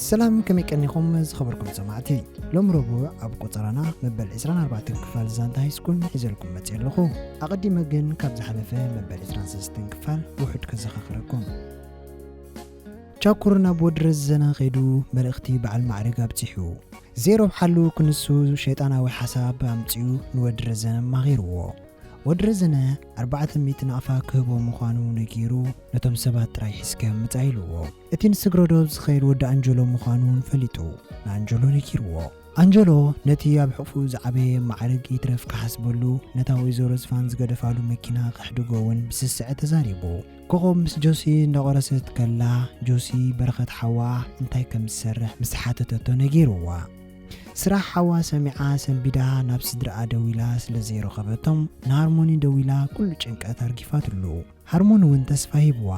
ሰላም፣ ከመይ ቀኒኹም ዝኸበርኩም ሰማዕቲ? ሎም ረቡዕ ኣብ ቆጸራና መበል ዕስራን ኣርባዕተን ክፋል ዛንታ ሃይስኩል ሒዘልኩም መጽእ ኣለኹ። ኣቐዲመ ግን ካብ ዝሓለፈ መበል ዕስራን ሰለስተን ክፋል ውሑድ ከዘኻኽረኩም። ቻኩር ናብ ወዲ ረዘነ ከይዱ መልእኽቲ በዓል ማዕርግ ኣብጺሑ። ዘይረብሓሉ ክንሱ ሸይጣናዊ ሓሳብ ኣምጺኡ ንወዲ ረዘነ ኣማኺርዎ። ወዲ ረዘነ ኣርባዕተ ሚእቲ ናቕፋ ክህቦ ምዃኑ ነጊሩ፣ ነቶም ሰባት ጥራይ ሒዝካዮም ምጻእ ኢልዎ። እቲ ንስግረዶብ ዝኸይድ ወዲ ኣንጀሎ ምዃኑ እውን ፈሊጡ፣ ንኣንጀሎ ነጊርዎ። ኣንጀሎ ነቲ ኣብ ሕቑፉ ዝዓበየ ማዕርግ ይትረፍ ክሓስበሉ፣ ነታ ወይዘሮ ዝፋን ዝገደፋሉ መኪና ከሕድጎ እውን ብስስዐ ተዛሪቡ። ኮኾብ ምስ ጆሲ እንዳቖረሰት ከላ፣ ጆሲ በረኸት ሓዋ እንታይ ከም ዝሰርሕ ምስ ሓተተቶ ነጊርዋ። ስራሕ ሓዋ ሰሚዓ ሰንቢዳ ናብ ስድራኣ ደዊላ ስለ ዘይረኸበቶም፣ ንሃርሞኒ ደዊላ ኩሉ ጭንቀት ኣርጊፋትሉ። ሃርሞኒ እውን ተስፋ ሂብዋ፣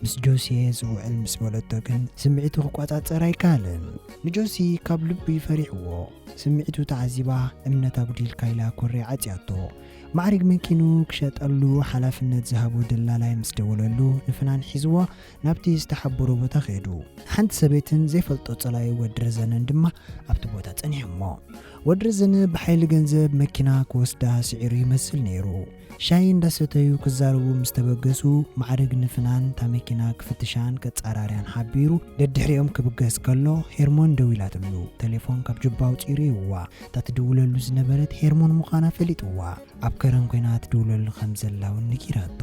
ምስ ጆሲየ ዝውዕል ምስ በለቶ ግን ስምዒቱ ክቆጻጸር ኣይከኣለን። ንጆሲ ካብ ልቡ እዩ ፈሪሕዎ። ስምዒቱ ተዓዚባ፣ እምነት ኣጉዲልካ ኢላ ኮርያ ዓጽያቶ። ማዕሪግ መኪኑ ክሸጠሉ ሓላፍነት ዝሃቦ ደላላይ ምስ ደወለሉ፣ ንፍናን ሒዝዎ ናብቲ ዝተሓበሮ ቦታ ከይዱ። ሓንቲ ሰበይትን ዘይፈልጦ ጸላኢ ወዲ ረዘነን ድማ ኣብቲ ቦታ ጸኒሖሞ። ወዲ ረዘነ ብሓይሊ ገንዘብ መኪና ክወስዳ ስዒሩ ይመስል ነይሩ። ሻሂ እንዳሰተዩ ክዛረቡ ምስ ተበገሱ፣ ማዕረግ ንፍናን እታ መኪና ክፍትሻን ከጻራርያን ሓቢሩ ደድሕሪኦም ክብገስ ከሎ፣ ሄርሞን ደዊላትሉ። ቴሌፎን ካብ ጁባ ኣውጺኡ ርእይዋ። እታ ትድውለሉ ዝነበረት ሄርሞን ምዃና ፈሊጥዋ። ኣብ ከረን ኮይና ትድውለሉ ከም ዘላ እውን ነጊራቶ።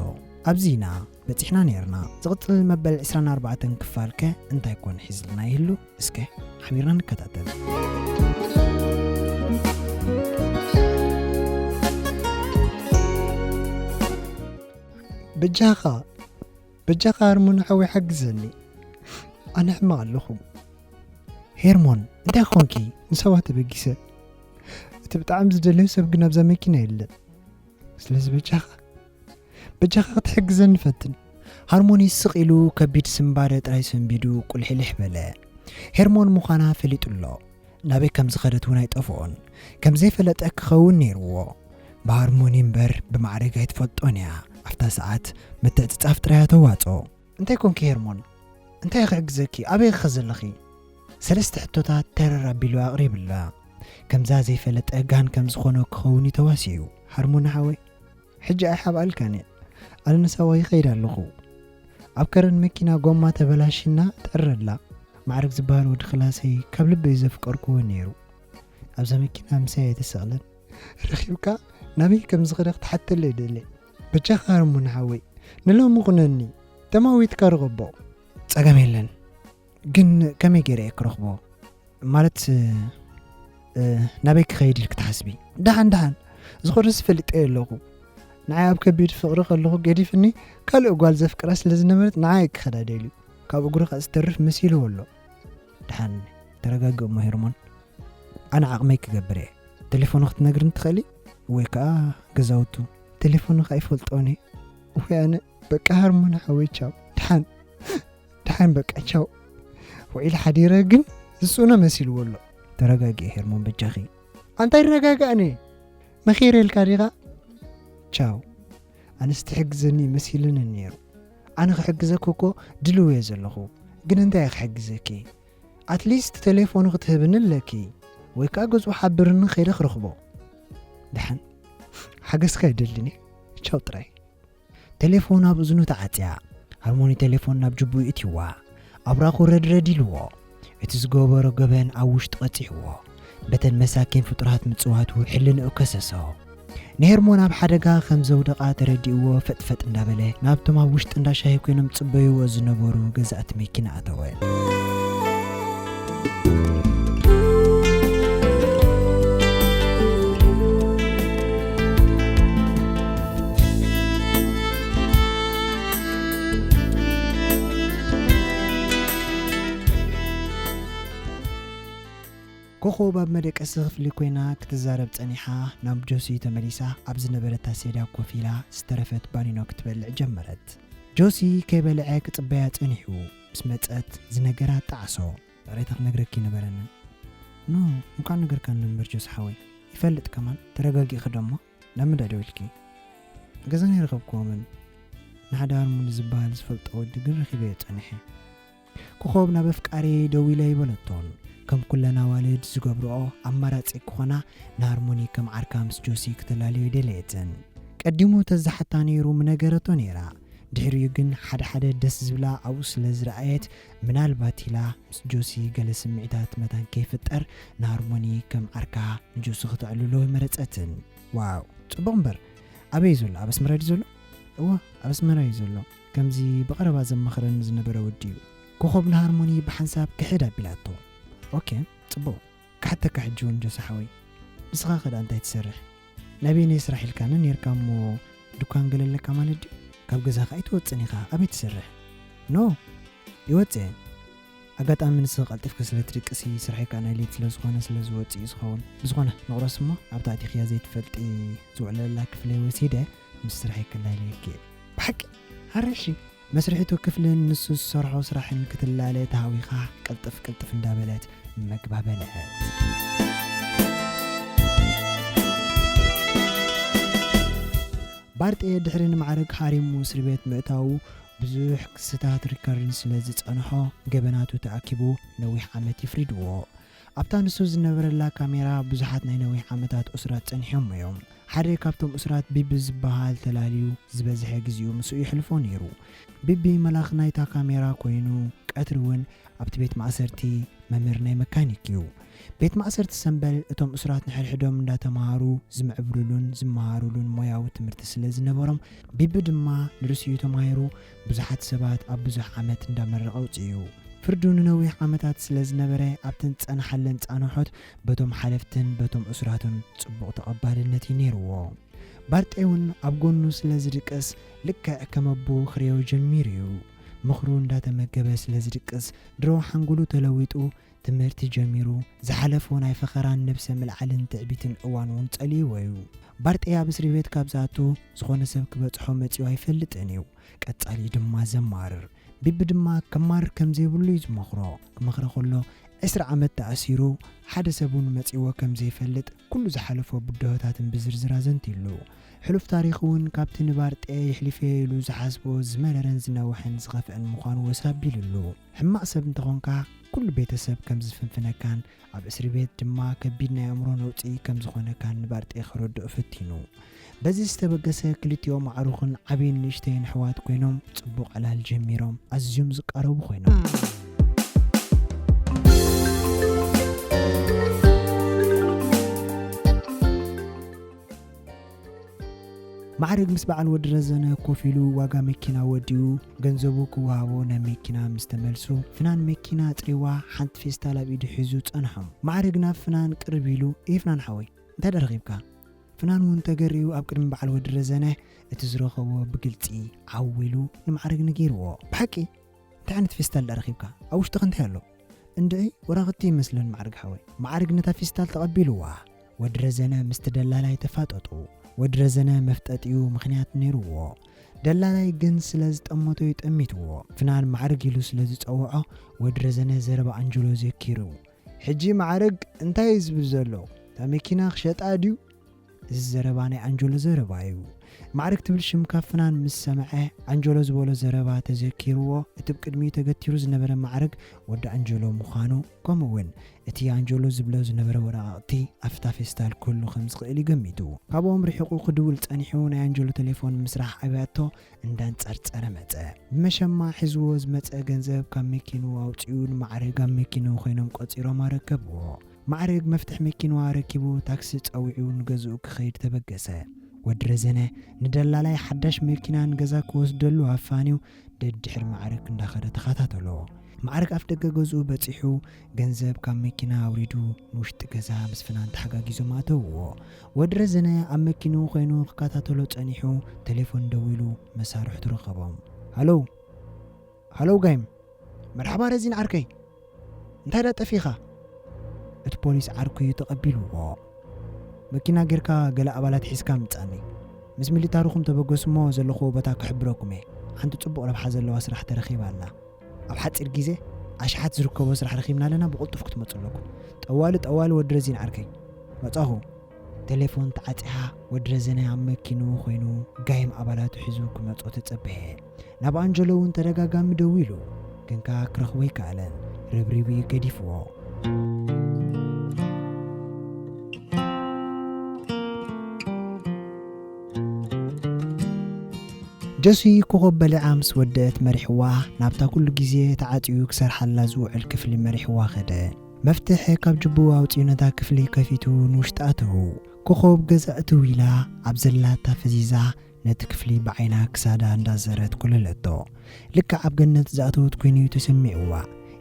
ኣብዚ ኢና በጺሕና ነይርና። ዝቕጽል መበል ዕስራን ኣርባዕተን ክፋል ከ እንታይ ኮን ሒዝልና ይህሉ? እስከ ሓቢርና ንከታተል። በጃኻ፣ በጃኻ ሃርሞን ሓወይ ሓግዘኒ። ኣነ ሕማቕ ኣለኹ። ሄርሞን፣ እንታይ ኾንኪ? ንሰባት ተበጊሰ። እቲ ብጣዕሚ ዝደለዮ ሰብ ግን ኣብዛ መኪና የለን። ስለዚ በጃኻ፣ በጃኻ ክትሕግዘኒ ፈትን። ሃርሞኒ ስቕ ኢሉ ከቢድ ስምባደ ጥራይ ሰንቢዱ ቁልሕልሕ በለ። ሄርሞን ምዃና ፈሊጡ ኣሎ። ናበይ ከም ዝኸደት እውን ኣይጠፍኦን። ከም ዘይፈለጠ ክኸውን ነይርዎ። ብሃርሞኒ እምበር ብማዕረግ ኣይትፈልጦን እያ። ኣብታ ሰዓት ምትዕጽጻፍ ጥራይ እያ ተዋጽኦ። እንታይ ኮንኪ ሄርሞን? እንታይ ክሕግዘኪ? ኣበይ ኢኺ ዘለኺ? ሰለስተ ሕቶታት ተረር ኣቢሉ ኣቕሪብላ። ከምዛ ዘይፈለጠ ጋን ከም ዝኾኖ ክኸውን እዩ ተዋሲኡ። ሃርሞኒ ሓወይ፣ ሕጂ ኣይሓብኣልካን እየ። ኣነ ንሳዋ ይኸይድ ኣለኹ። ኣብ ከረን መኪና ጎማ ተበላሽና ትዕረ ኣላ። ማዕረግ ዝበሃል ወዲ ክላሰይ ካብ ልበይ ዘፍቀርክዎ ነይሩ። ኣብዛ መኪና ምሳይ ኣይተሰቕለን። ረኺብካ ናበይ ከም ዝኸደ ክትሓተለይ ደለ። በጃኻ ሃርሞኒ ሓወይ፣ ንሎሚ ኩነኒ። ተማዊትካ ርኸቦ። ጸገም የለን። ግን ከመይ ገይረ እየ ክረኽቦ? ማለት፣ እ፣ ናበይ ክኸይድ ኢልክ ትሓስቢ? ደሓን፣ ደሓን። ዝኸዶስ ፈሊጠዮ ኣለኹ። ንዓይ ኣብ ከቢድ ፍቕሪ ከለኹ ገዲፍኒ ካልእ ጓል ዘፍቅራ ስለ ዝነበረት ንዓይ ክኸዳ ደልዩ። ካብ እግሩ ከኣ ዝተርፍ መሲልዎ ኣሎ። ደሓን፣ ተረጋግእ እሞ ሄርሞን። ኣነ ዓቕመይ ክገብር እየ። ቴሌፎኑ ክትነግርኒ ትኽእሊ? ወይ ከኣ ገዛውቱ። ቴሌፎኑ ከኣ ይፈልጦን እየ። ወይ ኣነ፣ በቃ ሃርሞኒ ሓወይ ቻው። ደሓን፣ ደሓን በቃ ቻው። ውዒለ ሓዲረ ግን ዝስእኖ መሲልዎ ኣሎ። ተረጋግኢ ሄርሞን በጃኺ። ኣንታይ ረጋጋእኒ? መኺረ ኢልካ ዲኻ? ቻው። ኣነስ ትሕግዘኒ መሲሉኒ ነይሩ። ኣነ ክሕግዘኪ እኮ ድልው እየ ዘለኹ። ግን እንታይ እየ ክሕግዘኪ? ኣትሊስት ቴሌፎኑ ክትህብኒ ኣለኪ። ወይ ከኣ ገዝኡ ሓብርኒ ከይደ ክረኽቦ። ደሓን። ሓገዝካ ይደልን እየ። ቻው ጥራይ። ቴሌፎን ኣብ እዝኑ ተዓጽያ። ሃርሞኒ ቴሌፎን ናብ ጅቡኡ እትይዋ። ኣብራኹ ረድረድ ኢልዎ። እቲ ዝገበሮ ገበን ኣብ ውሽጡ ቀጺዕዎ። በተን መሳኪን ፍጡራት ምጽዋቱ ሕልንኡ ከሰሶ። ንሄርሞን ኣብ ሓደጋ ከም ዘውደቓ ተረዲእዎ ፈጥፈጥ እንዳበለ ናብቶም ኣብ ውሽጢ እንዳ ሻሂ ኮይኖም ጽበይዎ ዝነበሩ ገዛእቲ መኪና ኣተወ። ኮኾብ ኣብ መደቀሲ ክፍሊ ኮይና ክትዛረብ ጸኒሓ ናብ ጆሲ ተመሊሳ ኣብ ዝነበረታ ሴዳ ኮፍ ኢላ ዝተረፈት ባኒኖ ክትበልዕ ጀመረት። ጆሲ ከይበልዐ ክጽበያ ጸኒሑ ምስ መጸት ዝነገራ ጣዕሶ። ይቕሬታ ክነግረኪ ነበረኒ። ኖ፣ እንኳዕ ነገርካኒ እምበር ጆሲ ሓወይ። ይፈልጥ ከማን፣ ተረጋጊእኺ ደሞ ናብ ምንታይ ደው ኢልኪ? ገዛና ኣይረኸብክዎምን። ንሓደ ሃርሞኒ ዝበሃል ዝፈልጦ ወዲ ግን ረኺበዮ ጸኒሐ። ኮኾብ ናብ ኣፍቃሪየይ ደዊለ ኣይበለቶን። ከም ኩለን ኣዋልድ ዝገብርኦ ኣማራጺ ክኾና ንሃርሞኒ ከም ዓርካ ምስ ጆሲ ክተላልዮ ኣይደለየትን። ቀዲሙ ተዝሓታ ነይሩ ምነገረቶ ነይራ። ድሕሪኡ ግን ሓደ ሓደ ደስ ዝብላ ኣብኡ ስለ ዝረኣየት ምናልባት ኢላ ምስ ጆሲ ገለ ስምዒታት መታን ከይፍጠር ንሃርሞኒ ከም ዓርካ ንጆሲ ክተዕልሎ ኣይመረጸትን። ዋው ጽቡቕ እምበር ኣበይ ዘሎ? ኣብ ኣስመራ ድዩ ዘሎ? እወ ኣብ ኣስመራ እዩ ዘሎ። ከምዚ ብቐረባ ዘማኽረኒ ዝነበረ ወዲ እዩ። ኮኾብ ንሃርሞኒ ብሓንሳብ ክሕድ ኣቢላቶ። ኦኬ ጽቡቕ። ክሓተካ ሕጂ እውን ጆሲ ሓወይ፣ ንስኻ ከ ደኣ እንታይ ትሰርሕ? ናይ በይነይ ስራሕ ኢልካኒ ነይርካ እሞ ድኳን ገለ ኣለካ ማለት ድዩ? ካብ ገዛኻ ኣይትወጽእን ኢኻ፣ ኣበይ ትሰርሕ? ኖ ይወጽእ እየ። ኣጋጣሚ ንስኺ ቀልጢፍኪ ስለ ትድቅሲ ስርሐይ ከኣ ናይ ለይቲ ስለ ዝኾነ ስለ ዝወጽእ እዩ ዝኸውን። ብዝኾነ ንቑረስ እሞ ኣብታ ኣቲኽያ ዘይትፈልጢ ዝውዕለላ ክፍለይ ወሲደ ምስ ስርሐይ ከላልየኪ እየ። ብሓቂ? ሃረ እሺ። መስርሒቱ ክፍልን ንሱ ዝሰርሖ ስራሕን ክትላለ ተሃዊኻ ቅልጥፍ ቅልጥፍ እንዳበለት መግባ በልዐት። ባርጤ ድሕሪ ንማዕረግ ሃሪሙ እስሪ ቤት ምእታዉ ብዙሕ ክስታት ሪከርድን ስለ ዝጸንሖ ገበናቱ ተኣኪቡ ነዊሕ ዓመት ይፍሪድዎ። ኣብታ ንሱ ዝነበረላ ካሜራ ብዙሓት ናይ ነዊሕ ዓመታት እሱራት ጸኒሖም እዮም። ሓደ ካብቶም እሱራት ቢቢ ዝበሃል ተላልዩ ዝበዝሐ ግዜኡ ምስኡ የሕልፎ ነይሩ። ቢቢ መላኽ ናይታ ካሜራ ኮይኑ ቀትሪ እውን ኣብቲ ቤት ማእሰርቲ መምህር ናይ መካኒክ እዩ። ቤት ማእሰርቲ ሰምበል እቶም እሱራት ንሕድሕዶም እንዳተምሃሩ ዝምዕብሉሉን ዝመሃሩሉን ሞያዊ ትምህርቲ ስለ ዝነበሮም ቢቢ ድማ ንርእሲኡ ተማሂሩ ብዙሓት ሰባት ኣብ ብዙሕ ዓመት እንዳመረቐ ኣውፅኡ። ፍርዱ ንነዊሕ ዓመታት ስለ ዝነበረ ኣብተን ዝጸንሓለን ጻንሖት በቶም ሓለፍትን በቶም እሱራትን ጽቡቕ ተቐባልነት እዩ ነይርዎ። ባርጤ እውን ኣብ ጎኑ ስለ ዝድቅስ ልክዕ ከም ኣቦኡ ክርእዮ ጀሚሩ እዩ። ምኽሩ እንዳተመገበ ስለ ዝድቅስ ድሮ ሓንጎሉ ተለዊጡ ትምህርቲ ጀሚሩ ዝሓለፎ ናይ ፈኸራን ነብሰ ምልዓልን ትዕቢትን እዋን እውን ጸሊእዎ እዩ። ባርጤ ኣብ እስሪ ቤት ካብ ዝኣቱ ዝኾነ ሰብ ክበጽሖ መጺኡ ኣይፈልጥን እዩ። ቀጻሊ ድማ ዘማርር። ቢቢ ድማ ከማርር ከም ዘይብሉ እዩ ዝመኽሮ። ክመኽሮ ከሎ ዕስራ ዓመት ተኣሲሩ ሓደ ሰብ እውን መጺእዎ ከም ዘይፈልጥ ኩሉ ዝሓለፎ ብድሆታትን ብዝርዝር ኣዘንቲሉ። ሕሉፍ ታሪኹ እውን ካብቲ ንባርጤ የሕሊፈ ኢሉ ዝሓስቦ ዝመረረን ዝነውሐን ዝኸፍአን ምዃኑ ወስ ኣቢሉሉ። ሕማቕ ሰብ እንተኾንካ ኩሉ ቤተሰብ ከም ዝፍንፍነካን ኣብ እስሪ ቤት ድማ ከቢድ ናይ ኣእምሮ ነውጺ ከም ዝኾነካን ንባርጤ ከረድኦ ፈቲኑ። በዚ ዝተበገሰ ክልቲኦም ኣዕሩኽን ዓብይን ንእሽተይን ኣሕዋት ኮይኖም ጽቡቕ ዕላል ጀሚሮም ኣዝዮም ዝቃረቡ ኮይኖም። ማዕረግ ምስ በዓል ወዲ ረዘነ ኮፍ ኢሉ ዋጋ መኪና ወዲኡ ገንዘቡ ክወሃቦ ናብ መኪና ምስ ተመልሱ ፍናን መኪና ኣጽሪዋ ሓንቲ ፌስታል ኣብ ኢዱ ሒዙ ጸንሖም። ማዕረግ ናብ ፍናን ቅርብ ኢሉ፣ "እይ ፍናን ሓወይ፣ እንታይ ደኣ ረኺብካ?" ፍናን እውን ተገሪኡ ኣብ ቅድሚ በዓል ወዲ ረዘነ እቲ ዝረኸቦ ብግልጺ ዓው ኢሉ ንማዕረግ ነጊርዎ። "ብሓቂ እንታይ ዓይነት ፌስታል ደኣ ረኺብካ? ኣብ ውሽጥኸ እንታይ ኣሎ?" "እንድዒ ወራቕቲ ይመስለን ማዕርግ ሓወይ።" ማዕርግ ነታ ፌስታል ተቐቢልዋ። ወዲ ረዘነ ምስቲ ደላላይ ተፋጠጡ። ወዲ ረዘነ መፍጠጢኡ ምኽንያት ነይርዎ። ደላላይ ግን ስለ ዝጠመቶ እዩ ጠሚትዎ። ፍናን ማዕርግ ኢሉ ስለ ዝጸውዖ ወዲ ረዘነ ዘረባ ኣንጀሎ ዘኪሩ። "ሕጂ ማዕርግ እንታይ እዩ ዝብል ዘሎ? እታ መኪና ክሸጣ ድዩ?" እዚ ዘረባ ናይ ኣንጀሎ ዘረባ እዩ። ማዕርግ ትብል ሽም ካብ ፍናን ምስ ሰምዐ ኣንጀሎ ዝበሎ ዘረባ ተዘኪርዎ። እቲ ብቅድሚኡ ተገቲሩ ዝነበረ ማዕርግ ወዲ ኣንጀሎ ምዃኑ፣ ከምኡ እውን እቲ ኣንጀሎ ዝብሎ ዝነበረ ወረቓቕቲ ኣብታ ፌስታል ክህሉ ከም ዝኽእል እዩ ገሚቱ። ካብኦም ርሒቑ ክድውል ጸኒሑ። ናይ ኣንጀሎ ቴሌፎን ምስራሕ ኣብያቶ እንዳንጸርጸረ መጸ። ብመሸማ ሒዝዎ ዝመጸ ገንዘብ ካብ መኪንኡ ኣውጺኡ ንማዕርግ ኣብ መኪንኡ ኮይኖም ቆጺሮም ኣረከብዎ። ማዕረግ መፍትሕ መኪንዋ ረኪቡ ታክሲ ጸዊዑ ንገዝኡ ክኸይድ ተበገሰ። ወዲ ረዘነ ንደላላይ ሓዳሽ መኪና ንገዛ ክወስደሉ ኣፋንዩ ደድሕሪ ማዕረግ እንዳኸደ ተኸታተሎ። ማዕረግ ኣፍ ደገ ገዝኡ በጺሑ ገንዘብ ካብ መኪና ኣውሪዱ ንውሽጢ ገዛ ምስ ፍናን ተሓጋጊዞም ኣተውዎ። ወዲ ረዘነ ኣብ መኪንኡ ኮይኑ ክከታተሎ ጸኒሑ ቴሌፎን ደዊሉ መሳርሕቱ ረኸቦም። "ሃሎ፣ ሃሎ ጋይም፣ መርሓባ ረዚን ዓርከይ፣ እንታይ ደኣ ጠፊኻ?" እቲ ፖሊስ ዓርኩ እዩ ተቐቢልዎ። "መኪና ጌርካ ገለ ኣባላት ሒዝካ ምጻኒ። ምስ ሚሊታርኹም ተበገሱ እሞ ዘለኹዎ ቦታ ክሕብረኩም እየ። ሓንቲ ጽቡቕ ረብሓ ዘለዋ ስራሕ ተረኺባ ኣላ። ኣብ ሓጺር ግዜ ኣሽሓት ዝርከቦ ስራሕ ረኺብና ኣለና፣ ብቕልጡፍ ክትመጹ ኣለኩም። ጠዋሊ፣ ጠዋሊ ወዲ ረዚን ዓርከይ፣ መጻኹ። ቴሌፎን ተዓጺሓ፣ ወዲ ረዘነ ኣብ መኪንኡ ኮይኑ ጋይም ኣባላቱ ሒዙ ክመጾ ተጸበየ። ናብ ኣንጀሎ እውን ተደጋጋሚ ደዊሉ፣ ግን ከኣ ክረኽቦ ኣይከኣለን። ርብሪቡ ገዲፍዎ። ጆሲ ኮኾብ በሊዓ ምስ ወደአት መሪሕዋ ናብታ ኩሉ ግዜ ተዓጽዩ ክሰርሓላ ዝውዕል ክፍሊ መሪሕዋ ኸደ። መፍትሕ ካብ ጅቡ ኣውጺኡ ነታ ክፍሊ ከፊቱ ንውሽጢ ኣተዉ። ኮኾብ ገዛ እትው ኢላ ኣብ ዘላታ ፈዚዛ ነቲ ክፍሊ ብዓይና ክሳዳ እንዳዘረት ኮለለቶ። ልክዕ ኣብ ገነት ዝኣተወት ኮይኑ እዩ ተሰሚዕዋ።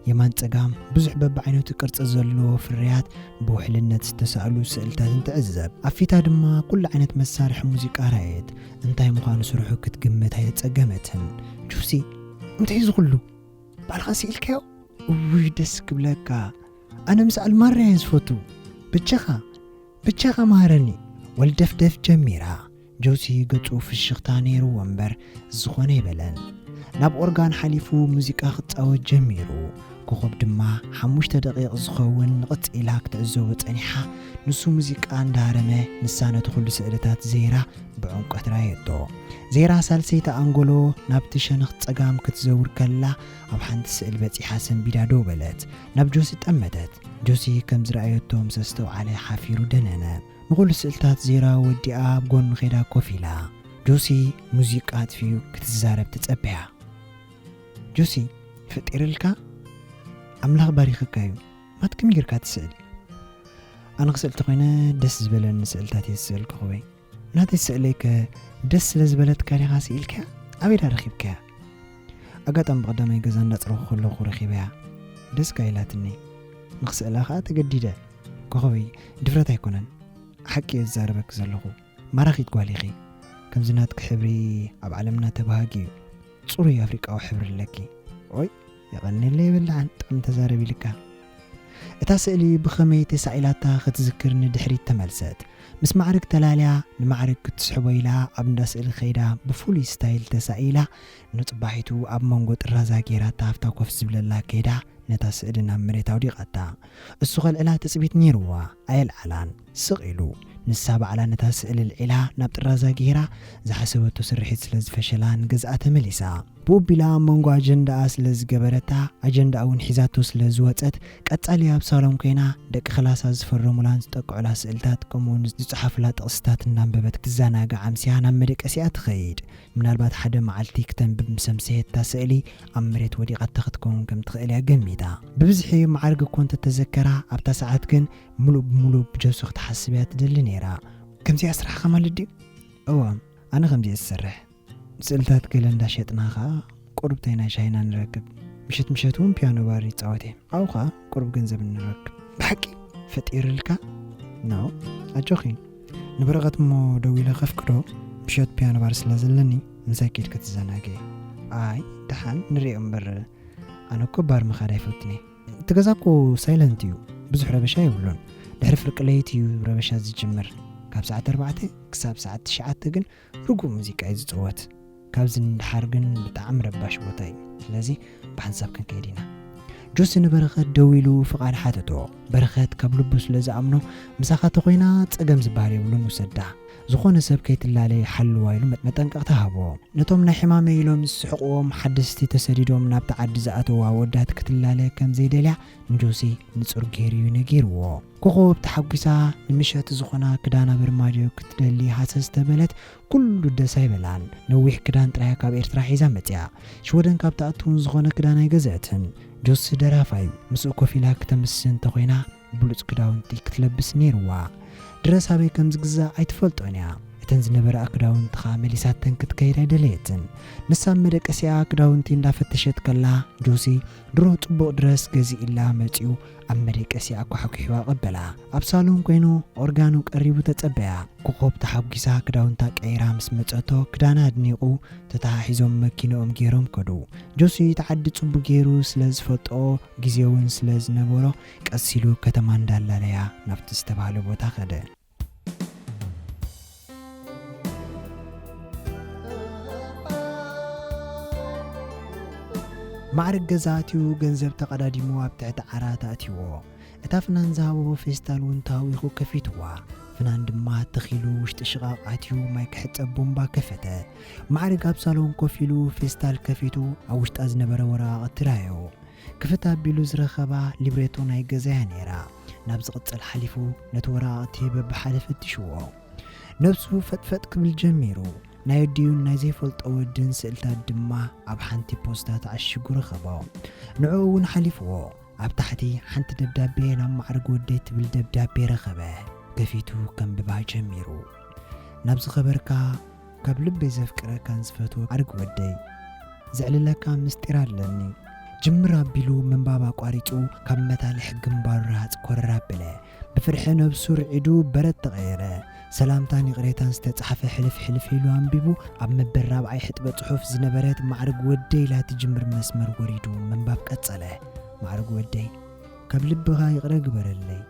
የማን ጸጋም ብዙሕ በብዓይነቱ ቅርጺ ዘለዎ ፍርያት ብውሕልነት ዝተሳእሉ ስእልታትን ትዕዘብ። ኣብ ፊታ ድማ ኩሉ ዓይነት መሳርሒ ሙዚቃ ረኣየት። እንታይ ምዃኑ ስርሑ ክትግምት ኣይጸገመትን። ጆሲ፣ እንታይ እዚ ኩሉ? ባዕልኻ ስኢልካዮ? እውይ ደስ ክብለካ። ኣነ ምስኣል ማርያ እየ ዝፈቱ። ብቻኻ፣ ብቻኻ መሃረኒ። ወልደፍደፍ ጀሚራ። ጆሲ ገጹ ፍሽኽታ ነይርዎ እምበር ዝኾነ ኣይበለን። ናብ ኦርጋን ሓሊፉ ሙዚቃ ክጻወት ጀሚሩ። ኮኾብ ድማ ሓሙሽተ ደቂቕ ዝኸውን ንቕጽ ኢላ ክትዕዘቦ ጸኒሓ። ንሱ ሙዚቃ እንዳሃረመ፣ ንሳ ነቲ ኩሉ ስእልታት ዘይራ ብዕምቆት ራየቶ። ዘይራ ሳልሰይቲ ኣንጎሎ ናብቲ ሸነኽ ጸጋም ክትዘውር ከላ፣ ኣብ ሓንቲ ስእል በጺሓ ሰንቢዳ ደው በለት። ናብ ጆሲ ጠመተት። ጆሲ ከም ዝረኣየቶ ምስ ኣስተውዓለ ሓፊሩ ደነነ። ንኹሉ ስእልታት ዘይራ ወዲኣ ኣብ ጎኑ ኸይዳ ኮፍ ኢላ። ጆሲ ሙዚቃ ኣጥፊኡ ክትዛረብ ተጸበያ። ጆሲ፣ ፈጢርልካ? ኣምላኽ ባሪኽካ እዩ። ማት ከመይ ጌርካ ትስእል? ኣነ ክስእል ተኾይነ ደስ ዝበለኒ ስእልታት እየ ዝስእል ኮኾበይ። ናተይ ስእለይ ከ ደስ ስለ ዝበለትካ ዲኻ ስኢልካያ? ኣበይ ዳ ረኺብካያ? ኣጋጣሚ ብቐዳማይ ገዛ እንዳጽረኹ ከለኹ ረኺበያ። ደስ ከኣ ኢላትኒ። ንኽስእላ ከኣ ተገዲደ። ኮኾበይ፣ ድፍረት ኣይኮነን። ሓቂ እየ ዝዛረበኪ ዘለኹ። ማራኺት ጓል ኢኺ። ከምዚ ናትኪ ሕብሪ ኣብ ዓለምና ተባሃጊ እዩ። ጽሩይ ኣፍሪቃዊ ሕብሪ ኣለኪ። ኦይ፣ የቐንየለይ የብልዓን፣ ጥዑም ተዛረብ ኢልካ። እታ ስእሊ ብኸመይ ተሳኢላታ ክትዝክር ንድሕሪት ተመልሰት። ምስ ማዕርግ ተላልያ፣ ንማዕርግ ክትስሕቦ ኢላ ኣብ እንዳ ስእሊ ከይዳ ብፍሉይ ስታይል ተሳኢላ፣ ንጽባሒቱ ኣብ መንጎ ጥራዛ ጌራታ ኣብታ ኮፍ ዝብለላ ከይዳ ነታ ስእሊ ናብ መሬት ኣውዲቓታ። እሱ ከልዕላ ትጽቢት ነይርዋ፣ ኣየልዓላን። ስቕ ኢሉ፣ ንሳ ባዕላ ነታ ስእሊ ኣልዒላ ናብ ጥራዛ ጌራ ዝሓሰበቶ ስርሒት ስለ ዝፈሸላ ንገዝኣ ተመሊሳ። ብኡቢላ ኣብ መንጎ ኣጀንዳኣ ስለ ዝገበረታ፣ ኣጀንዳኣ እውን ሒዛቶ ስለ ዝወጸት፣ ቀጻሊ ኣብ ሳሎን ኮይና ደቂ ክላሳ ዝፈረሙላን ዝጠቅዑላ ስእልታት ከምኡውን ዝጸሓፉላ ጥቕስታት እናንበበት ክትዘናጋዕ ኣምስያ ናብ መደቀሲኣ ትኸይድ። ምናልባት ሓደ መዓልቲ ክተንብብ ምስ ኣምሰየት እታ ስእሊ ኣብ መሬት ወዲቓታ ክትከውን ከም ትኽእል እያ ገሚታ። ብብዝሒ ማዕርግ እኮ እንተተዘከራ፣ ኣብታ ሰዓት ግን ምሉእ ብምሉእ ብጆሲ ክትሓስብ እያ ትደሊ ነይራ። ከምዚኣ ስራሕኻ ማለት ድዩ? እወ፣ ኣነ ከምዚኣ ዝሰርሕ። ስእልታት ገለ እንዳሸጥና ኸኣ ቁሩብ ተይና ሻሂና ንረክብ። ምሸት ምሸት እውን ፒያኖ ባር ይጻወት እየ። ኣብኡ ኸኣ ቁሩብ ገንዘብ ንረክብ። ብሓቂ ፈጢርልካ? ኖ፣ ኣጆኺ። ንበረኸት እሞ ደዊለ ከፍቅዶ፣ ምሸት ፒያኖ ባር ስለ ዘለኒ ምሳይ ኬድኪ ትዘናገ። ኣይ፣ ደሓን ንሪኦ እምበር፣ ኣነ እኮ ባር ምኻድ ኣይፈቱን እየ። እቲ ገዛ እኮ ሳይለንት እዩ፣ ብዙሕ ረበሻ የብሉን። ድሕሪ ፍርቂ ለይቲ እዩ ረበሻ ዝጅምር። ካብ ሰዓት ኣርባዕተ ክሳብ ሰዓት ትሽዓተ ግን ርጉእ ሙዚቃ እዩ ዝጽወት። ካብዚ ንደሓር ግን ብጣዕሚ ረባሽ ቦታ እዩ። ስለዚ ብሓንሳብ ክንከይድ ኢና። ጆሲ ንበረኸት ደዊሉ ፍቓድ ሓተቶ። በረኸት ካብ ልቡ ስለ ዝኣምኖ፣ "ምሳኻ ተኾይና ጸገም ዝበሃል የብሉን፣ ውሰዳ። ዝኾነ ሰብ ከይትላለ ሓልዋ" ኢሉ መጠንቀቕታ ሃቦ። ነቶም ናይ ሕማመይ ኢሎም ዝስሕቕዎም ሓደስቲ ተሰዲዶም ናብቲ ዓዲ ዝኣተዉ ኣወዳት ክትላለ ከም ዘይደልያ ንጆሲ ንጹር ገይሩ እዩ ነጊርዎ። ኮኾብ ተሓጒሳ ንምሸት ዝኾና ክዳና በርማድዮ ክትደሊ ሃሰስ ተበለት። ኩሉ ደስ ኣይበላን። ነዊሕ ክዳን ጥራይ ካብ ኤርትራ ሒዛ መጽያ። ሽወደን ካብ ትኣቱ እውን ዝኾነ ክዳን ኣይገዘአትን። ጆሲ ደራፋይ፣ ምስኡ ኮፍ ኢላ ክተምስን እንተኾይና፣ ብሉጽ ክዳውንቲ ክትለብስ ነይርዋ። ድረስ ኣበይ ከም ዝግዛእ ኣይትፈልጦን እያ። እተን ዝነበራ ክዳውንቲ ኸኣ መሊሳተን ክትከይድ ኣይደለየትን። ንሳ ኣብ መደቀሲኣ ክዳውንቲ እንዳፈተሸት ከላ፣ ጆሲ ድሮ ጽቡቕ ድረስ ገዚእላ መጺኡ ኣብ መደቀሲኣ ኳሕኲሕዋ ቀበላ። ኣብ ሳሎን ኮይኑ ኦርጋኑ ቀሪቡ ተጸበያ። ኮኾብ ተሓጒሳ ክዳውንታ ቀይራ ምስ መጸቶ፣ ክዳና ኣድኒቑ ተተሓሒዞም መኪንኦም ገይሮም ከዱ። ጆሲ እቲ ዓዲ ጽቡቕ ገይሩ ስለ ዝፈልጦ፣ ግዜ እውን ስለ ዝነበሮ፣ ቀስ ኢሉ ከተማ እንዳላለያ ናብቲ ዝተባህለ ቦታ ከደ። ማዕርግ ገዛ ኣትዩ ገንዘብ ተቐዳዲሙ ኣብ ትሕቲ ዓራት ኣእትይዎ። እታ ፍናን ዝሃቦ ፌስታል እውን ተሃዊኹ ከፊትዋ። ፍናን ድማ ተኺሉ ውሽጢ ሽቓቕ ኣትዩ ማይ ክሕጸብ ቡምባ ከፈተ። ማዕርግ ኣብ ሳሎን ኮፍ ኢሉ ፌስታል ከፊቱ ኣብ ውሽጣ ዝነበረ ወረቓቕቲ ረኣዮ። ክፍት ኣቢሉ ዝረኸባ ሊብሬቶ ናይ ገዛያ ነይራ። ናብ ዝቕጽል ሓሊፉ ነቲ ወረቓቕቲ በብሓደ ፈቲሽዎ። ነብሱ ፈጥፈጥ ክብል ጀሚሩ። ናይ ኣዲኡን ናይ ዘይፈልጦ ወድን ስእልታት ድማ ኣብ ሓንቲ ፖስታ ተዓሺጉ ረኸቦ። ንዕኡ እውን ሓሊፍዎ። ኣብ ታሕቲ ሓንቲ ደብዳቤ ናብ ማዕርግ ወደይ ትብል ደብዳቤ ረኸበ። ከፊቱ ከንብባ ጀሚሩ። ናብ ዝኸበርካ ካብ ልበይ ዘፍቅረካን ዝፈትወ ማዕርግ ወደይ፣ ዘዕልለካ ምስጢር ኣለኒ። ጅምር ኣቢሉ ምንባብ ኣቋሪጹ ካብ መታልሕ ግንባሩ ርሃጽ ኮረር ኣበለ። ብፍርሒ ነብሱ ርዒዱ በረድ ተቐየረ። ሰላምታን ይቕሬታን ዝተጻሕፈ ሕልፍ ሕልፍ ኢሉ ኣንቢቡ ኣብ መበል ራብዓይ ሕጥበ ጽሑፍ ዝነበረት ማዕርግ ወደይ ኢላ ትጅምር መስመር ወሪዱ ምንባብ ቀጸለ። ማዕርግ ወደይ፣ ካብ ልብኻ ይቕረ ግበረለይ።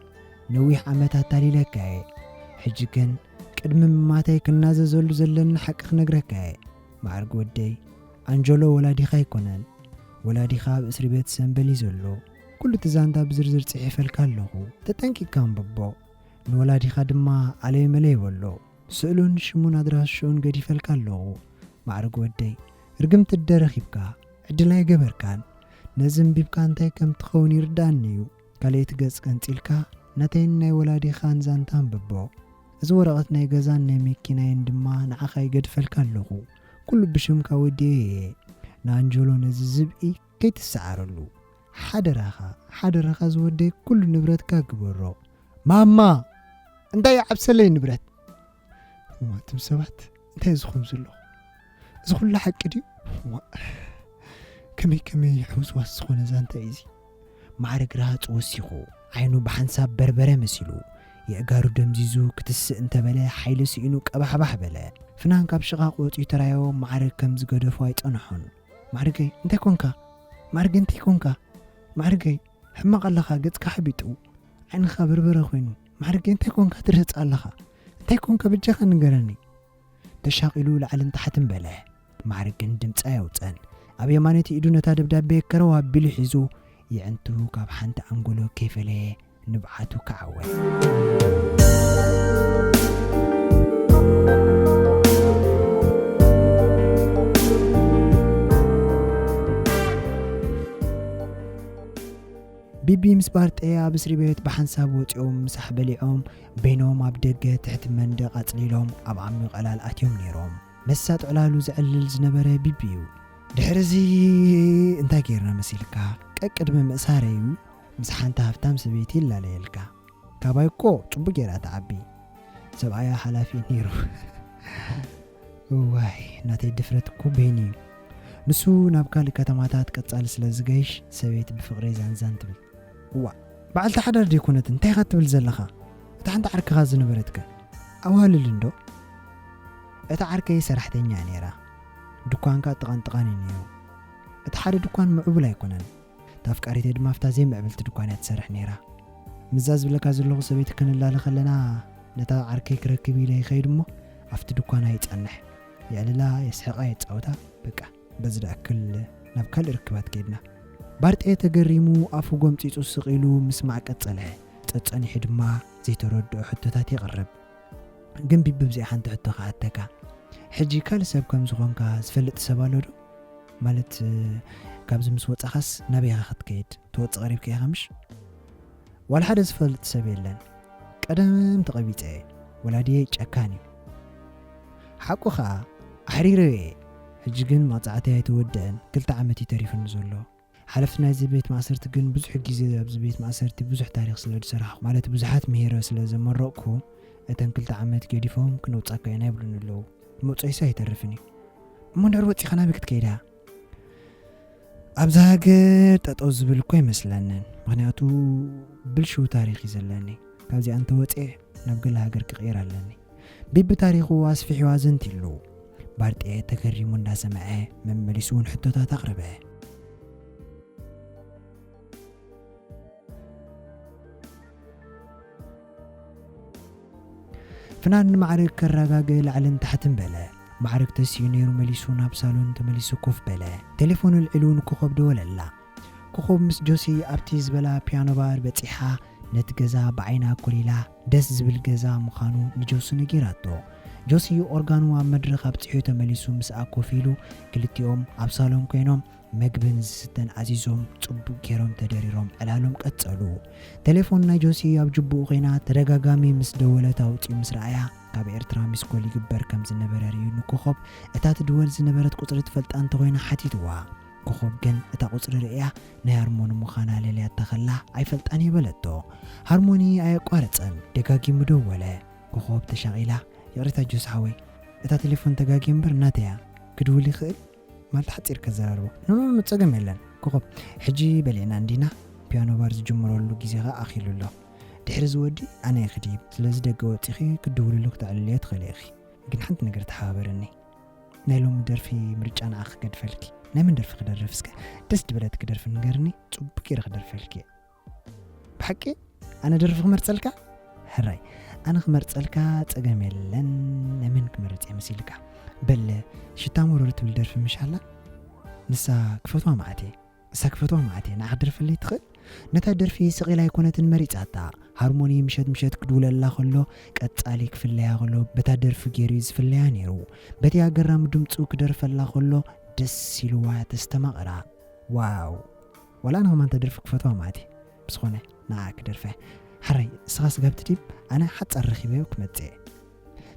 ነዊሕ ዓመት ኣታሊለካ እየ። ሕጂ ግን ቅድሚ ምማተይ ክናዘዘሉ ዘለኒ ሓቂ ክነግረካ እየ። ማዕርግ ወደይ፣ ኣንጀሎ ወላዲኻ ኣይኮነን። ወላዲኻ ኣብ እስሪ ቤት ሰንበል እዩ ዘሎ። ኩሉ እቲ ዛንታ ብዝርዝር ጽሒፈልካ ኣለኹ። ተጠንቂቕካ ኣንብቦ። ንወላዲኻ ድማ ኣለይ መለይ በሎ። ስእሉን ሽሙን ኣድራሽኡን ገዲፈልካ ኣለኹ። ማዕርግ ወደይ፣ ርግምቲ እደ ረኺብካ፣ ዕድል ኣይገበርካን። ነዚ ኣንቢብካ እንታይ ከም ትኸውን ይርድኣኒ እዩ። ካልኣይቲ ገጽ ቀንጺልካ ናተይን ናይ ወላዲኻን ዛንታ ኣንብቦ። እዚ ወረቐት ናይ ገዛን ናይ መኪናይን ድማ ንዓኻ ይገድፈልካ ኣለኹ። ኩሉ ብሽምካ ወዲኤ እየ። ንኣንጀሎ ነዚ ዝብኢ ከይትሰዓረሉ። ሓደራኻ፣ ሓደራኻ ዝወደይ ኩሉ ንብረትካ ግበሮ። ማማ! እንታይ ይዓብሰለይ ንብረት? እዋ፣ እቶም ሰባት እንታይ ዝኾኑ ዘለኹ? እዚ ኩሉ ሓቂ ድዩ? እዋ፣ ከመይ ከመይ ሕውስዋስ ዝኾነ ዛንታ እዩ እዚ። ማዕርግ ረሃጽ ወሲኹ፣ ዓይኑ ብሓንሳብ በርበረ መሲሉ፣ የእጋሩ ደምዚዙ ክትስእ እንተበለ ሓይሊ ስኢኑ ቀባሕባሕ በለ። ፍናን ካብ ሽቓቕ ወጺኡ ተራዮ ማዕርግ ከም ዝገደፎ ኣይጸንሖን። ማዕርገይ፣ እንታይ ኮንካ? ማዕርገይ፣ እንታይ ኮንካ? ማዕርገይ፣ ሕማቕ ኣለኻ፣ ገጽካ ሓቢጡ፣ ዓይንኻ በርበረ ኮይኑ። ማዕርገይ፣ እንታይ ኮንካ ትርህጽ ኣለኻ? እንታይ ኮንካ በጃኻ ንገረኒ። ተሻቒሉ ላዕልን ታሕትን በለ። ማዕርግ ግን ድምጺ ኣየውጸን። ኣብ የማነይቲ ኢዱ ነታ ደብዳቤ ከረው ኣቢሉ ሒዙ፣ የዕንቱ ካብ ሓንቲ ኣንጎሎ ከይፈለየ ንብዓቱ ክዓወት። ቢቢ ምስ ባርጤ ኣብ እስሪ ቤት ብሓንሳብ ወጺኦም ምሳሕ በሊዖም፣ በይኖም ኣብ ደገ ትሕቲ መንደቕ ኣጽሊሎም ኣብ ዓሚቕ ዕላል ኣትዮም ነይሮም። መሳጥ ዕላሉ ዘዕልል ዝነበረ ቢቢ እዩ። ድሕሪ እዚ እንታይ ጌርና መሲልካ? ቀቅድሚ ምእሳረይ እዩ ምስ ሓንቲ ሃብታም ሰበይቲ ይላለየልካ። ካባይ እኮ ጽቡቅ ጌራ ትዓቢ። ሰብኣያ ሓላፊ ነይሩ። እዋይ፣ ናተይ ድፍረት እኮ በይኑ እዩ። ንሱ ናብ ካልእ ከተማታት ቀጻሊ ስለ ዝገይሽ፣ ሰበይቲ ብፍቕሪ ዛንዛን ትብል። እዋ፣ በዓልቲ ሓዳር ደይኮነትን፣ እንታይ ኢኻ ትብል ዘለኻ? እታ ሓንቲ ዓርክኻ ዝነበረትከ? ኣዋልድ እንዶ? እታ ዓርከይ ሰራሕተኛ ነይራ። ድኳን ከኣ ጥቓን ጥቓን እዩ ነይሩ። እቲ ሓደ ድኳን ምዕቡል ኣይኮነን። እታ ኣፍቃሪተይ ድማ ኣብታ ዘይምዕብልቲ ድኳን እያ ትሰርሕ ነይራ። ምስዛ ዝብለካ ዘለኹ ሰበይቲ ክንላለ ከለና፣ ነታ ዓርከይ ክረክብ ኢለ ይኸይድ እሞ፣ ኣብቲ ድኳን ኣይጸንሕ። የዕልላ፣ የስሕቓ፣ የጻውታ፣ በቃ፣ በዚ ደኣክል ናብ ካልእ ርክባት ከይድና። ባርጤ ተገሪሙ ኣፉ ጎምጺጹ ስቕ ኢሉ ምስማዕ ቀጸለ። ጸጸኒሑ ድማ ዘይተረድኦ ሕቶታት የቕርብ። ግን ቢቢ፣ ብዚኣ ሓንቲ ሕቶ ክሓተካ። ሕጂ ካልእ ሰብ ከም ዝኾንካ ዝፈልጥ ሰብ ኣሎ ዶ? ማለት፣ ካብዚ ምስ ወጻኻስ ናበይ ኢኻ ክትከይድ? ትወጽእ ቀሪብካ ኢኻ ምሽ? ዋላ ሓደ ዝፈልጥ ሰብ የለን። ቀደም ተቐቢጸ እየ። ወላዲየይ ጨካን እዩ። ሓቁ ኸኣ ኣሕሪረዮ እየ። ሕጂ ግን መቕጻዕተይ ኣይተወደአን። ክልተ ዓመት እዩ ተሪፉኒ ዘሎ። ሓለፍቲ ናይዚ ቤት ማእሰርቲ ግን ብዙሕ ግዜ ኣብዚ ቤት ማእሰርቲ ብዙሕ ታሪኽ ስለ ዝሰራሕኩ፣ ማለት ብዙሓት ምሂረ ስለ ዘመረቕኩ፣ እተን ክልተ ዓመት ገዲፎም ክነውጻካ ኢና ይብሉኒ ኣለዉ። መውጸኢሳ ኣይተርፍን እዩ። እሞ እንድሕር ወጺኻ ናበይ ክትከይዳ? ኣብዛ ሃገር ጠጠው ዝብል እኮ ኣይመስለንን። ምኽንያቱ ብልሽው ታሪኽ እዩ ዘለኒ። ካብዚኣ እንተወጽኤ ናብ ገለ ሃገር ክቕየር ኣለኒ። ቢቢ ታሪኹ ኣስፊሕዋ ዘንቲሉ። ባርጤ ተገሪሙ እንዳሰምዐ መመሊሱ እውን ሕቶታት ኣቕረበ። ፍናን ንማዕርግ ከረጋግእ ላዕልን ታሕትን በለ። ማዕርግ ተሲኡ ነይሩ መሊሱ ናብ ሳሎን ተመሊሱ ኮፍ በለ። ቴሌፎን ኣልዒሉ ንኮኾብ ደወለላ። ኮኾብ ምስ ጆሲ ኣብቲ ዝበላ ፒያኖ ባር በጺሓ ነቲ ገዛ ብዓይና ኮሊላ ደስ ዝብል ገዛ ምዃኑ ንጆሲ ነጊራቶ። ጆሲ ኦርጋኑ ኣብ መድረኽ ኣብጺሑ ተመሊሱ ምስኣ ኮፍ ኢሉ፣ ክልቲኦም ኣብ ሳሎን ኮይኖም መግብን ዝስተን ኣዚዞም ጽቡቕ ገይሮም ተደሪሮም ዕላሎም ቀጸሉ። ቴሌፎን ናይ ጆሲ ኣብ ጅቡኡ ኮይና ተደጋጋሚ ምስ ደወለት ኣውጺኡ ምስ ረኣያ፣ ካብ ኤርትራ ሚስኮል ይግበር ከም ዝነበረ ርእዩ ንኮኾብ እታ ትድወል ዝነበረት ቁጽሪ ትፈልጣ እንተኾይና ሓቲትዋ። ኮኾብ ግን እታ ቁጽሪ ርእያ ናይ ሃርሞኒ ምዃና ለልያታ ከላ ኣይፈልጣን እየ በለቶ። ሃርሞኒ ኣየቋረጸን፣ ደጋጊሙ ደወለ። ኮኾብ ተሻቒላ፣ ይቕሬታ ጆሲ ሓወይ፣ እታ ቴሌፎን ተጋግየ እምበር ናተይ እያ፣ ክድውል ይኽእል? ማለት ሓጺር ከዘራርቦ። ኖ፣ ኖ፣ ኖ፣ ጸገም የለን። ኮኾብ፣ ሕጂ በሊዕና እንዲና፣ ፒያኖ ባር ዝጅምረሉ ግዜ ኸኣ ኣኺሉ ኣሎ። ድሕሪ ዝወዲ ኣነ እየ ክድይብ፣ ስለዚ ደገ ወጺኺ ክትድውልሉ ክተዕልልዮ ትኽእሊ ኢኺ። ግን ሓንቲ ነገር ተሓባበርኒ። ናይ ሎሚ ደርፊ ምርጫ ንዓኺ ክገድፈልኪ። ናይ መን ደርፊ ክደርፍ እስከ? ደስ ድበለትኪ ደርፊ ንገርኒ፣ ጽቡቅ ገይረ ክደርፈልኪ እየ። ብሓቂ ኣነ ደርፊ ክመርጸልካ? ሕራይ፣ ኣነ ክመርጸልካ ጸገም የለን። ናይ መን ክመርጽ እየ መሲልካ? በለ፣ ሽታ መሮር ትብል ደርፊ ምሽ ኣላ? ንሳ ክፈትዋ መዓት እየ። ንሳ ክፈትዋ መዓት እየ። ንዓ ክደርፈለይ ትኽእል? ነታ ደርፊ ስቕ ኢላ ኣይኮነትን መሪጻታ። ሃርሞኒ ምሸት ምሸት ክድውለላ ከሎ፣ ቀጻሊ ክፍለያ ከሎ፣ በታ ደርፊ ገይሩ እዩ ዝፍለያ ነይሩ። በቲ ኣገራሚ ድምጹ ክደርፈላ ከሎ፣ ደስ ኢልዋ ተስተማቕራ። ዋው! ዋላ ኣነ ከማን እታ ደርፊ ክፈትዋ ማለት እዩ። ብዝኾነ፣ ንዓ ክደርፈ። ሕራይ፣ ንስኻ ስጋብ ትድይብ፣ ኣነ ሓጻር ረኺበዮ ክመጽእ እየ።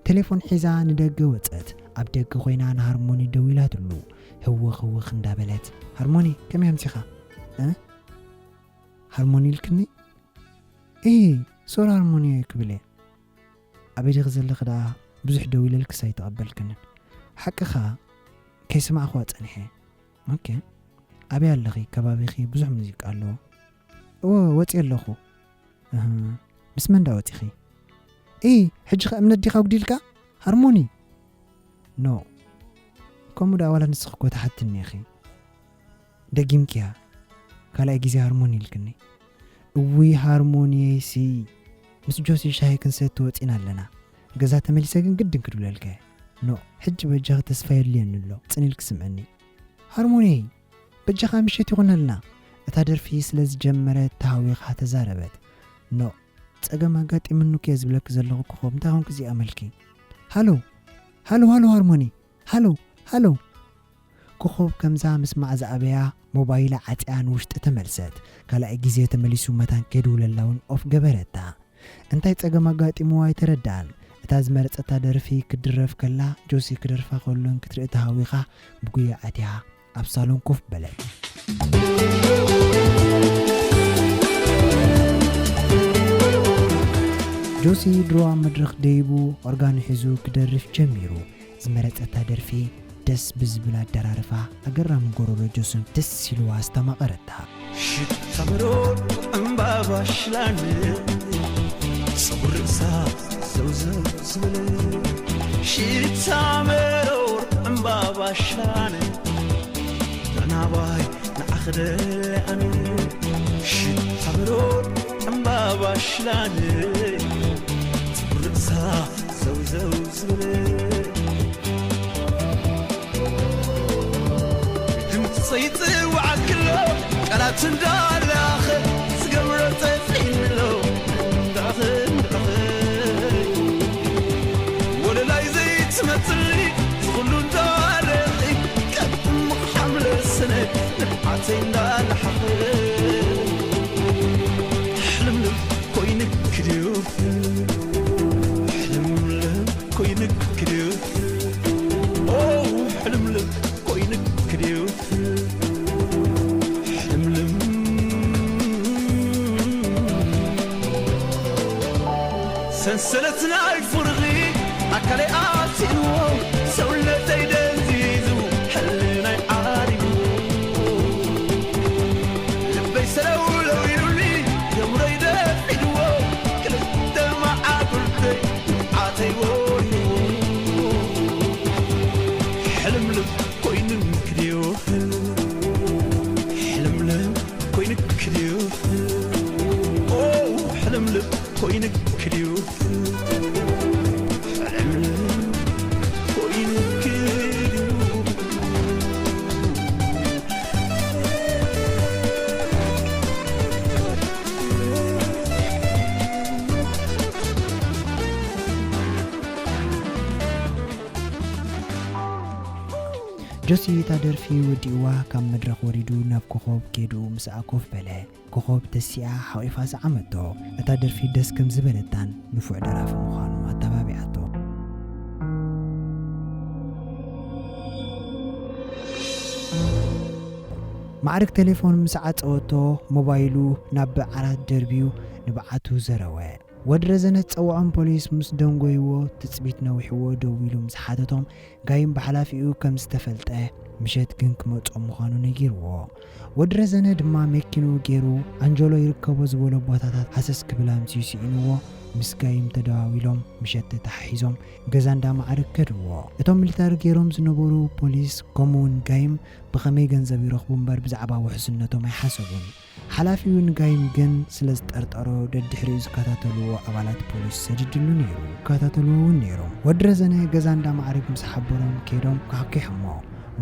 ቴሌፎን ሒዛ ንደገ ወጸት። ኣብ ደገ ኮይና ንሃርሞኒ ደዊላትሉ። ህውኽ ህውኽ እንዳበለት፣ "ሃርሞኒ፣ ከመይ ኣምሲኻ?" "እ? ሃርሞኒ ኢልክኒ?" "እሂ፣ ሶሪ ሃርሞኒ ክብል እየ። ኣበይ ዲኺ ዘለኺ ደኣ? ብዙሕ ደዊለልክስ ኣይተቐበልክንን?" "ሓቅኻ፣ ከይሰማዕኽዋ ጸኒሐ። ኦኬ። ኣበይ ኣለኺ? ከባቢኺ ብዙሕ ሙዚቃ ኣለዎ?" "እወ፣ ወጺኤ ኣለኹ." "እህ፣ ምስ መን ደኣ ወጺኺ?" "እይ፣ ሕጂ ኸ እምነት ዲኻ ኣጉዲልካ? ሃርሞኒ?" "ኖ፣ ከምኡ ደኣ ዋላ ንስኺ እኮ ትሓትኒ ኢኺ። ደጊምክያ፣ ካልኣይ ግዜ ሃርሞኒ ኢልክኒ።" "እውይ ሃርሞኒየይሲ፣ ምስ ጆሲ ሻሂ ክንሰቲ ወጺና ኣለና። ገዛ ተመሊሰ ግን ግድን ክድውለልካ እየ። ኖ፣ ሕጂ በጃኺ ተስፋ የድልየኒ ኣሎ፣ ጽን ኢልኪ ስምዕኒ። ሃርሞኒየይ፣ በጃኻ ምሸት ይኹነልና።" እታ ደርፊ ስለ ዝጀመረት ተሃዊኻ ተዛረበት። "ኖ፣ ጸገም ኣጋጢሙኒ እኮ እየ ዝብለኪ ዘለኹ ኮኾብ፣ እንታይ ኾንኪ እዚኣ መልኪ?" "ሃሎ፣ ሃሎ፣ ሃሎ ሃርሞኒ፣ ሃሎ፣ ሃሎ!" ኮኾብ ከምዛ ምስማዕ ዝኣበያ ሞባይላ ዓጽያ ንውሽጢ ተመልሰት። ካልኣይ ግዜ ተመሊሱ መታን ከይድውለላ እውን ኦፍ ገበረታ። እንታይ ጸገም ኣጋጢምዋ ኣይተረድኣን። እታ ዝመረጸታ ደርፊ ክትድረፍ ከላ ጆሲ ክደርፋ ከሎን ክትርኢ ተሃዊኻ ብጉያ ኣትያ ኣብ ሳሎን ኮፍ በለት። ጆሲ ድሮ ኣብ መድረኽ ደይቡ ኦርጋኑ ሒዙ ክደርፍ ጀሚሩ። ዝመረጸታ ደርፊ ደስ ብዝብል ኣደራርፋ ኣገራሚ ጎረሮ ጆስን ደስ ኢልዋ ኣስተማቐረታ። ሽታ መሮር ዕምባባ ሽላን፣ ጸጉሪ ርእሳ ዘውዘው ዝብል። ሽታ መሮር ዕምባባ ሽላን፣ ናባይ ንዓኺ ደልየ ኣነ። ሽታ መሮር ዕምባባ ሽላን፣ ጸጉሪ ርእሳ ዘውዘው ዝብል። ድምፀይ ይፅዋዓክሎ ቃላት እንዳላኸ ዝገብሮ ፀፊንሎ እንዳኸ እንዳኸ ወለላይ ዘይትመፅሊ ዝኹሉ እንዳረኺ ቀጥሙቕ ሓምለ ስነ ንብዓተይ እንዳላሓኸ ሕልምልም ኮይንክ ድዩ ሕልምልም ኮይንክ ድዩ ኦ ሕልምልም ኮይንክ ድዩ ሕልምልም ሰንሰለት ናይ ፍርቒ ኣካለይ ኣሲርዎ ሰውነተይ ደንዚዙ ሕልናይ ዓሪጉ ልበይ ሰለውለው ኢሉኒ ጀምረይ ደፊድዎ ክልተ መዓጉልተይ ንብዓተይ ወሪዎ ሕልምልም ኮይንክ ድዩ ሕልምልም ኮይንክ ድዩ ኦ ሕልምልም ኮይንክ ድዩ ሕልምልም ጆሲ እታ ደርፊ ወዲእዋ ካብ መድረኽ ወሪዱ ናብ ኮኾብ ከይዱ ምስኣ ኮፍ በለ። ኮኾብ ተሲኣ ሓቒፋ ሰዓመቶ። እታ ደርፊ ደስ ከም ዝበለታን ንፉዕ ደራፊ ምዃኑ ኣተባቢዓቶ። ማዕርግ ቴሌፎን ምስ ዓጸወቶ፣ ሞባይሉ ናብ ዓራት ደርብዩ ንብዓቱ ዘረወ። ወዲ ረዘነ ዝጸውዖም ፖሊስ ምስ ደንጎይዎ፣ ትጽቢት ነዊሕዎ ደው ኢሉ ምስ ሓተቶም፣ ጋይም ብሓላፊኡ ከም ዝተፈልጠ፣ ምሸት ግን ክመጾም ምዃኑ ነጊርዎ። ወዲ ረዘነ ድማ መኪንኡ ገይሩ ኣንጀሎ ይርከቦ ዝበሎ ቦታታት ሃሰስ ክብል ኣምስዩ ስኢንዎ፣ ምስ ጋይም ተደዋዊሎም ምሸት ተተሓሒዞም ገዛ እንዳ ማዕርግ ከድዎ። እቶም ሚሊታሪ ገይሮም ዝነበሩ ፖሊስ ከምኡውን ጋይም ብኸመይ ገንዘብ ይረኽቡ እምበር ብዛዕባ ውሕስነቶም ኣይሓሰቡን። ሓላፊኡ ንጋይም ግን ስለ ዝጠርጠሮ ደድሕሪኡ ዝከታተልዎ ኣባላት ፖሊስ ሰዲድሉ ነይሩ። ይከታተልዎ እውን ነይሮም። ወዲ ረዘነ ገዛ እንዳ ማዕርግ ምስ ሓበሮም ከይዶም ካኪሖሞ።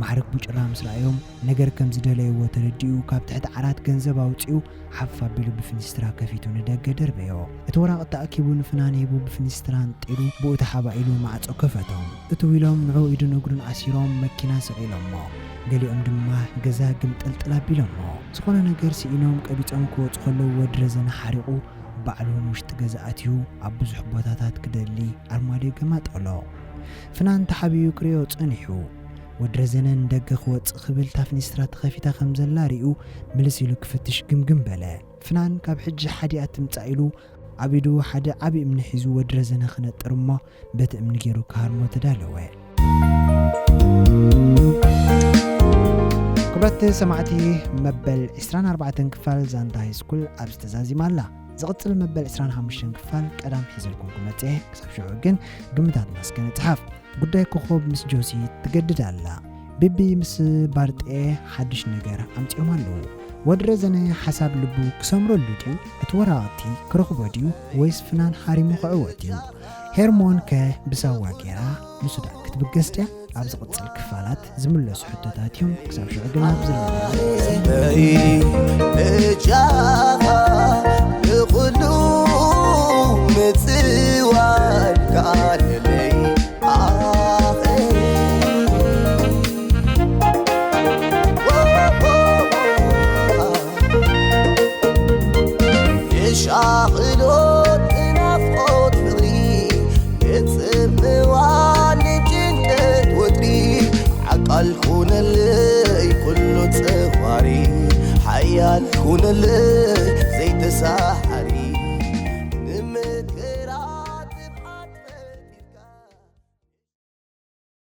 ማዕርግ ቡጭራ ምስ ረኣዮም ነገር ከም ዝደለይዎ ተረዲኡ ካብ ትሕቲ ዓራት ገንዘብ ኣውፂኡ ሓፍ ኣቢሉ ብፍኒስትራ ከፊቱ ንደገ ደርበዮ። እቲ ወራቕ ተኣኪቡ ንፍናን ሂቡ ብፍኒስትራ ኣንጢሩ ብኡ ተሓባኢሉ ማዕጾ ከፈቶም። እትው ኢሎም ንዕኡ ኢዱን እግሩን ኣሲሮም መኪና ሰቒሎሞ። ገሊኦም ድማ ገዛ ግምጥልጥል ኣቢሎሞ። ዝኾነ ነገር ስኢኖም ቀቢጾም ክወጹ ከለዉ ወዲ ረዘነ ሓሪቑ ባዕሉ ንውሽጢ ገዛ ኣትዩ ኣብ ብዙሕ ቦታታት ክደሊ ኣርማድዮ ገማጠሎ። ፍናን ተሓቢኡ ክሪኦ ጸኒሑ። ወዲ ረዘነ ንደገ ክወጽእ ክብል እታ ፍኒስትራ ተኸፊታ ከም ዘላ ሪኡ ምልስ ኢሉ ክፍትሽ ግምግም በለ። ፍናን ካብ ሕጂ ሓዲኣ ትምጻእ ኢሉ ኣብ ኢዱ ሓደ ዓቢ እምኒ ሒዙ ወዲ ረዘነ ክነጥር እሞ በቲ እምኒ ገይሩ ክሃርሞ ተዳለወ። ክቡራት ሰማዕቲ፣ መበል ዕስራን ኣርባዕተን ክፋል ዛንታ ሃይስኩል ኣብዚ ተዛዚማ ኣላ። ዝቕጽል መበል ዕስራን ሓሙሽተን ክፋል ቀዳም ሒዘልኩም ክመጽእ እየ። ክሳብ ሽዑ ግን ግምታትና እስከ ንጽሓፍ። ጉዳይ ኮኾብ ምስ ጆሲ ትገድድ ኣላ። ቢቢ ምስ ባርጤ ሓድሽ ነገር ኣምጺኦም ኣለዉ። ወዲ ረዘነ ሓሳብ ልቡ ክሰምረሉ ድዩ? እቲ ወራቕቲ ክረኽቦ ድዩ? ወይስ ፍናን ሓሪሙ ክዕወት እዩ? ሄርሞን ከ ብሳዋ ጌራ ንሱዳን ክትብገስ ድያ? ኣብ ዝቕጽል ክፋላት ዝምለሱ ሕቶታት እዮም። ክሳብ ሽዑ ግና ብዘለና በጃኻ